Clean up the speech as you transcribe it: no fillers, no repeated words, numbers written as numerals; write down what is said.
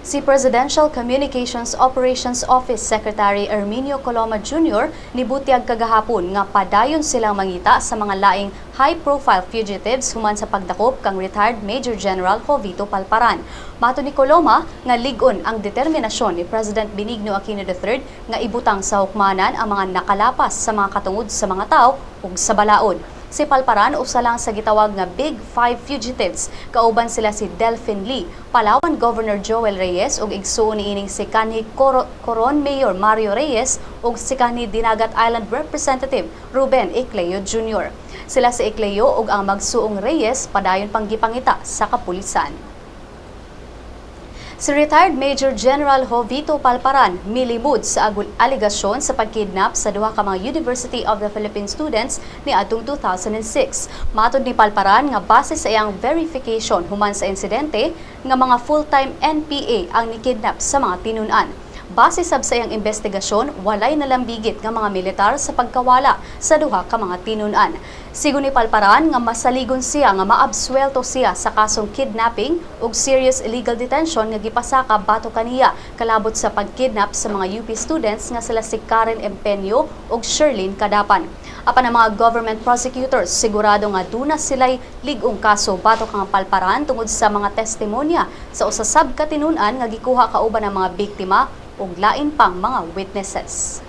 Si Presidential Communications Operations Office Secretary Herminio Coloma Jr. nibutyag kagahapon nga padayon silang mangita sa mga laing high-profile fugitives human sa pagdakop kang retired Major General Jovito Palparan. Matod ni Coloma nga lig-on ang determinasyon ni President Benigno Aquino III nga ibutang sa hukmanan ang mga nakalapas sa mga katungod sa mga tao ug sa balaod. Si Palparan usa lang sa gitawag nga Big Five fugitives. Kauban sila si Delphine Lee, Palawan Governor Joel Reyes ug igsuon niining si kanhi Coron Mayor Mario Reyes ug si kanhi Dinagat Island Representative Ruben Ecleo Jr. Sila si Ecleo ug ang magsuong Reyes padayon pang gipangita sa kapulisan. Si retired Major General Jovito Palparan milimod sa alegasyon sa pagkidnap sa duha ka mga University of the Philippines students niadtong 2006. Matod ni Palparan nga base sa iyang verification human sa insidente nga mga full-time NPA ang nikidnap sa mga tinun-an. Base sab sa iyang investigasyon, walay nalambigit nga mga militar sa pagkawala sa duha ka mga tinun-an. Sigon ni Palparan nga masaligon siya nga maabswelto siya sa kasong kidnapping ug serious illegal detention nga gipasaka batok kaniya kalabot sa pagkidnap sa mga UP students nga sila si Karen Empeño ug Sherlyn Cadapan. Apan ang mga government prosecutors sigurado nga duna sila'y lig-ong kaso batok kang Palparan tungod sa mga testimonya sa usa sab ka tinun-an nga gikuha kauban ang mga biktima ug lain pang mga witnesses.